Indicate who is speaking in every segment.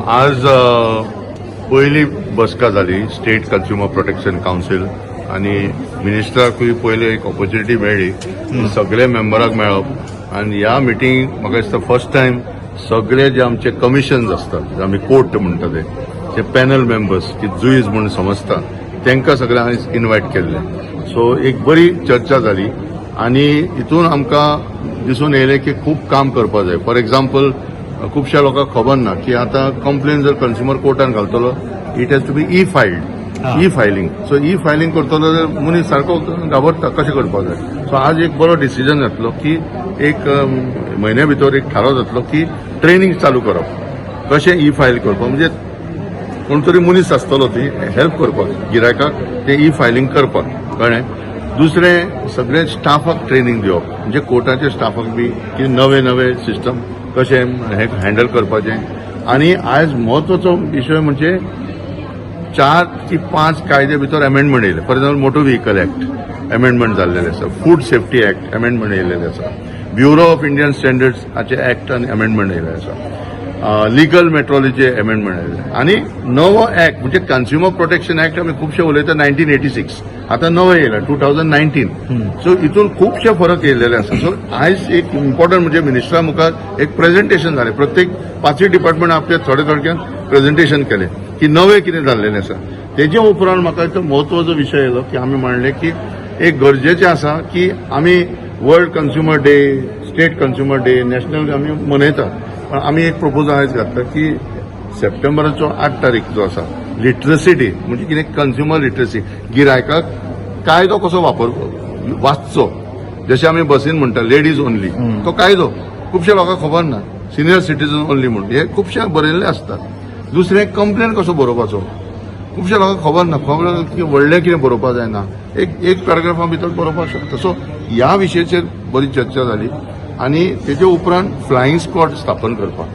Speaker 1: आज पयली बसका जाली स्टेट कंझ्युमर प्रोटेक्शन कावन्सील आनी मिनिस्टराकूय पयली एक ऑपॉर्च्युनिटी मेळ्ळी की सगळे मेंबराक मेळप. आनी ह्या मिटींग म्हाका दिसता फर्स्ट टायम सगळे जे आमचे कमिशन्स आसतात, जे आमी कोर्ट म्हणटा, ते जे पॅनल मेंबर्स की जुईज म्हूण समजता, तांकां सगळ्यांक इन्वायट केल्ले. सो एक बरी चर्चा जाली आनी हितून आमकां दिसून येयलें की खूब काम करपाक जाय. फॉर एक्झाम्पल, खुबश्या लोकांक खबर ना की आतां कंप्लेन जर कंझ्युमर कोर्टान घालतलो, it has to be e-filed, e-filing. So e-filing करतलो जाल्यार मनीस सारको घाबरता, कशें करपाक जाय. सो आज एक बरो डिसिजन जातलो की एक म्हयन्या भितर एक थाराव जातलो की ट्रेनिंग चालू करप, कशें ई फायल करपाक. म्हणजे कोण तरी मनीस आसतलो ती हेल्प करपाक गिरायकाक ते ई फायलिंग करपाक, कळ्ळें? दुसरें, सगळे स्टाफाक ट्रेनिंग दिवप, म्हणजे कोर्टाच्या स्टाफाक बी की नवे नवे सिस्टम कशें हें हँडल करपाचें. आनी आयज म्हत्वाचो विशय म्हणजे चार की पांच कायदे भितर अमेंडमेंट येयले. For example, Motor Vehicle Act amendment जाल्लेले आसा, फूड सेफ्टी एक्ट अमेंडमेंट येयलेले आसा, ब्युरो ऑफ इंडियन स्टँडर्ड्स हाचे एक्ट आनी अमेंडमेंट येयले आसा, लिगल मेट्रोलॉजी अमेंडमेंट येयले आनी नवो एक्ट म्हणजे कंझ्युमर प्रोटेक्शन एक्ट आमी खुबशे उलयता, 1986, आतां नवें येयला 2019. सो हितून खुबशे फरक येयलेले आसा. सो आयज एक इम्पॉर्टंट म्हणजे मिनिस्टरा मुखार एक प्रेझेंटेशन जालें. प्रत्येक पांचूय डिपार्टमेंट आपले थोडे थोडक्यान प्रेझेंटेशन केलें की नवें कितें जाल्लेलें आसा. तेजे उपरांत म्हाका एक म्हत्वाचो विशय येयलो की आमी म्हणलें की एक गरजेचें आसा की आमी World Consumer Day, State Consumer Day, national आमी मनयतात, पण आमी एक प्रपोजल आयज घातला की सप्टेंबराचो 8 तारीख जो आसा, लिटरसी डे, म्हणजे कितें, कंझ्युमर लिटरसी, गिरायकाक कायदो कसो वापर वाचचो. जशें आमी बसीन म्हणटा लेडीज ओनली, तो कायदो खुबश्या लोकांक खबर ना. सिनियर सिटीजन ओनली म्हणून हे खुबशे बरयल्ले आसता. दुसरें, कंप्लेन कसो बरोवपाचो, खुबश्या लोकांक खबर ना. खबर की व्हडलें कितें बरोवपाक जायना, एक एक पॅराग्राफा भितर बरोवपाक शकता. सो ह्या विशयाचेर बरी चर्चा जाली आनी तेजे उपरांत फ्लायिंग स्क्वॉड स्थापन करपाक.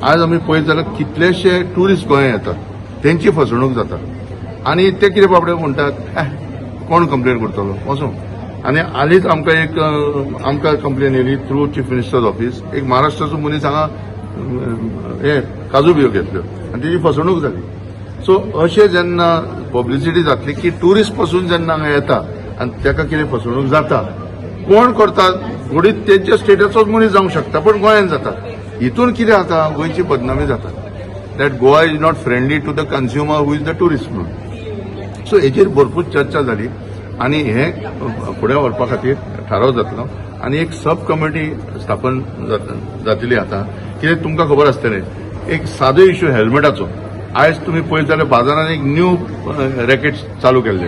Speaker 1: आज आमी पळयत जाल्यार कितलेशे ट्युरिस्ट गोंयांत येतात, तेंची फसवणूक जाता आनी ते कितें बाबडे म्हणटात, कोण कंप्लेन करतलो, वचूं. आनी हालींच आमकां एक आमकां कंप्लेन येयली थ्रू चीफ मिनिस्टर्स ऑफिस. एक महाराष्ट्राचो मनीस हांगा हे काजू बियो घेतल्यो आनी तेजी फसवणूक जाली. सो अशें जेन्ना पब्लिसिटी जातली की ट्युरिस्ट पसून जेन्ना हांगा येता आनी ताका कितें फसवणूक जाता, कोण करता, घडीत तेंच्या स्टेटाचोच मनीस जावंक शकता, पण गोंयांत जाता. हितून कितें जाता, गोंयची बदनामी जाता, that Goa is not friendly to the consumer who is the tourist म्हणून. सो हेजेर भरपूर चर्चा जाली आनी हे फुडें व्हरपा खातीर थाराव जातलो आनी एक सब कमिटी स्थापन जातली. आतां कित्याक तुमकां खबर आसतलें, एक सादो इश्यू हेल्मेटाचो. आयज तुमी पळयत जाल्यार बाजारांत एक न्यू रॅकेट चालू केल्ले,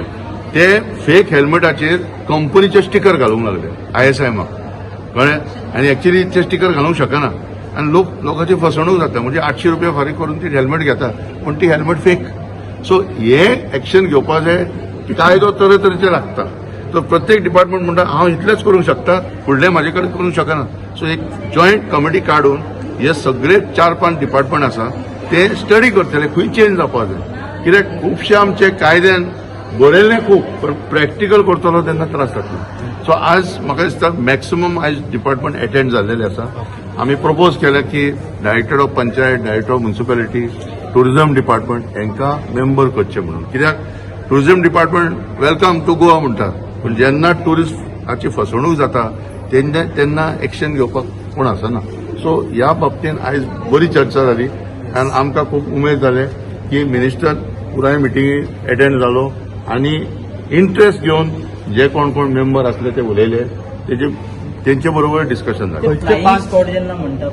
Speaker 1: ते फेक हेल्मेटाचेर कंपनीचे स्टिकर घालूंक लागले, आयएसआयमाक, कळ्ळें? आनी एक्चुली ते स्टिकर घालूंक शकना आनी लोक लोकांची फसवणूक जाता. म्हणजे 800 रुपया फारीक करून ती हेल्मेट घेता, पूण ती हेल्मेट फेक. सो हे एक्शन घेवपा जाय. कायदो तरेतरेचे लागता, तर प्रत्येक डिपार्टमेंट म्हणटा, हांव इतलेंच करूंक शकता, फुडलें म्हाजे कडेन करूंक शकना. सो एक जॉयंट कमिटी काडून हे सगळे चार पांच डिपार्टमेंट आसा ते स्टडी करतले, खंय चेंज जावपा जाय. कित्याक खुबशे आमचे कायद्यान बरयल्लें खूब, पण प्रॅक्टिकल करतलो तेन्ना त्रास जातलो. सो आज म्हाका दिसता मॅक्सिमम आयज डिपार्टमेंट एटेंड जाल्लेले आसा. आमी प्रपोज केलें की Director of Panchayat, Director of Municipality, Tourism Department हांकां मेंबर करचे म्हणून. कित्याक Tourism Department welcome to Goa म्हणटा, पूण जेन्ना ट्युरिस्टाची फसवणूक जाता तेन्ना तेन्ना एक्शन घेवपाक कोण आसना. सो ह्या बाबतीन आयज बरी चर्चा जाली आनी आमकां खूब उमेद जाले की मिनिस्टर पुराय मिटिंगी एटेंड जालो आनी इंट्रस्ट घेवन जे कोण कोण मेंबर आसले ते उलयले, तेजे तेंचे बरोबर डिस्कशन जालें.
Speaker 2: खंयचे 5 स्पॉट जेन्ना म्हणटा